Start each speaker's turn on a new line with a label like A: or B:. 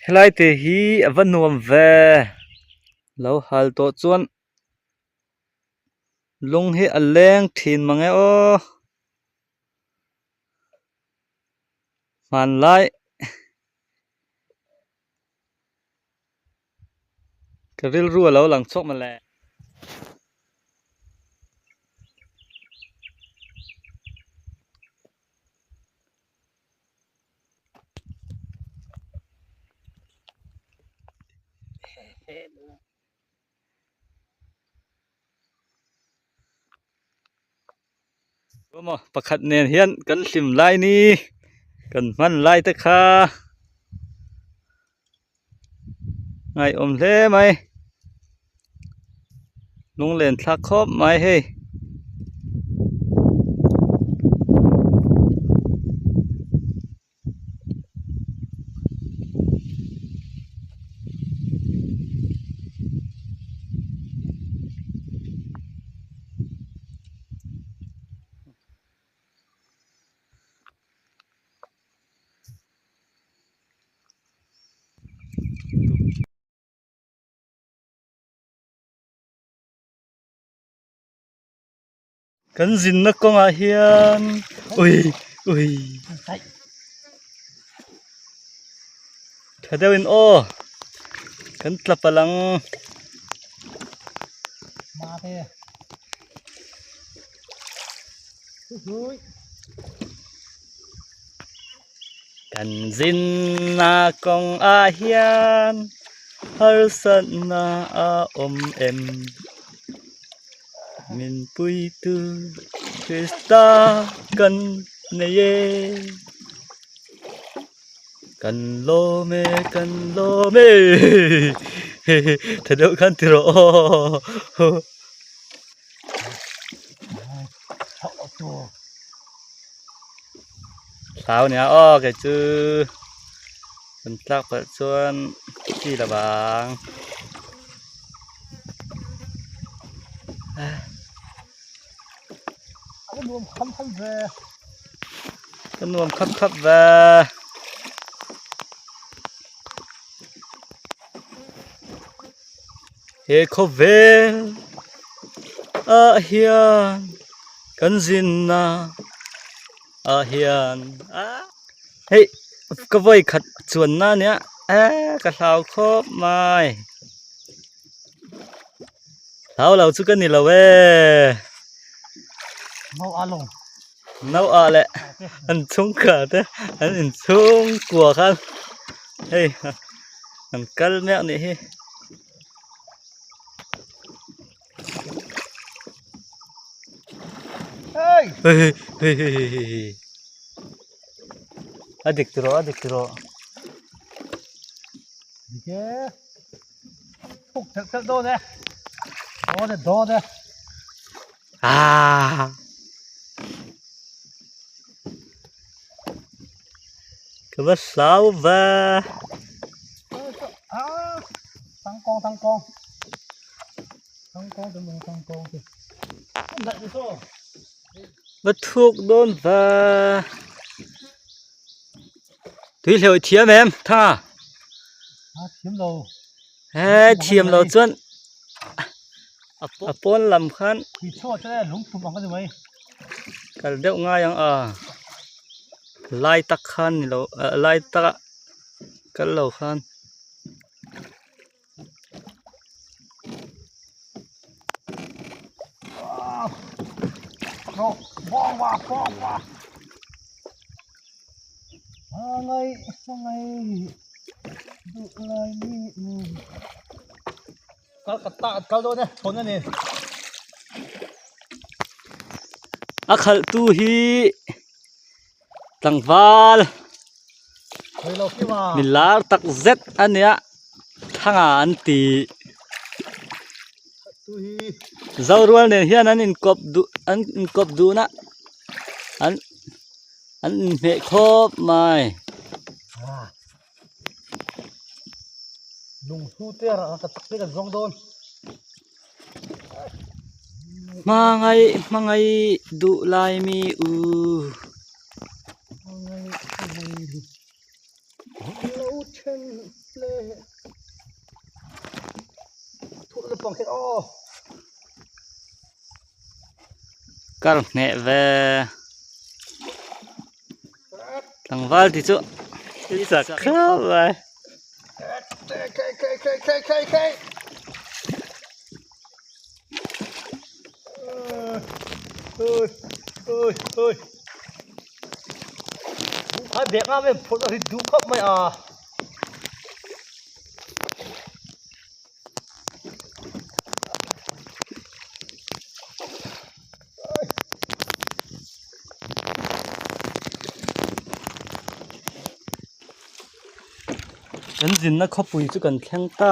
A: Helai te hi a va nuam ve lo hal tawh chuan lung hi a leng thin mang e aw hmanlai ka rilru a lo lang chhuak mawle. Maw pakhat nen hian kan hlim lai ni kan hman lai te kha ngaihawm hle mai lunglen thlak khawp mai hei. Kan zinna kawngah hian ui ui tha deuhin aw kan tla palh ang. Kan zinna kawngah hian harsatna a awm em? Min puitu Krista kan nei e Kan lawm e kan lawm e Tha deuh khan ti rawh aw. Hlau nia aw kei chu kan tlak palh chuan chi lo vang. Ka nuam khap khap ve. He khawvel ah hian kan zinna ah hian hei ka vawi khat chuanna ania eee ka hlau khawp mai hlau lo chu ka ni lo e nau ah leh an chhungkua te an inchhungkua khan hei an kal mek anih hi.
B: Hey!
A: Hey hey hey hey hey hey. A dik tiraw a dik tiraw.
B: Dik e. Phuk thelh thelh dawn e. Dawn e dawn e.
A: Ah. Ka va hlau va.
B: Thangkawng thangkawng. Thangkawng te mung thangkawng te.
A: Va thuk dawn va. Tui hleuh thiam em tha.
B: A thiam lo.
A: He thiam lo chuan a pawn lam khan kal deuh ngai ang a lai tak khan ni lo ah lai taka kal lo khan.
B: Kal ka ta kal dawn e chhawn a ni.
A: A khalh tu hi tlangval mi lar tak zet a nia thanga an ti zorual nen hian an inkawp duh an inkawp dun a an an inhmeh khawp mai.
B: Lungthu te a rah ka tak te kan zawng dawn.
A: Hmangaih hmangaih duh lai mi u.
B: Hmangaih hmangaih lo then hle. lampang khian aw.
A: Kar hneh ve tlangval ti chu i chak khawp mai.
B: Khai bek a em phawt a rit duh khawp mai a.
A: Kan zinna khawpui chu kan thleng ta.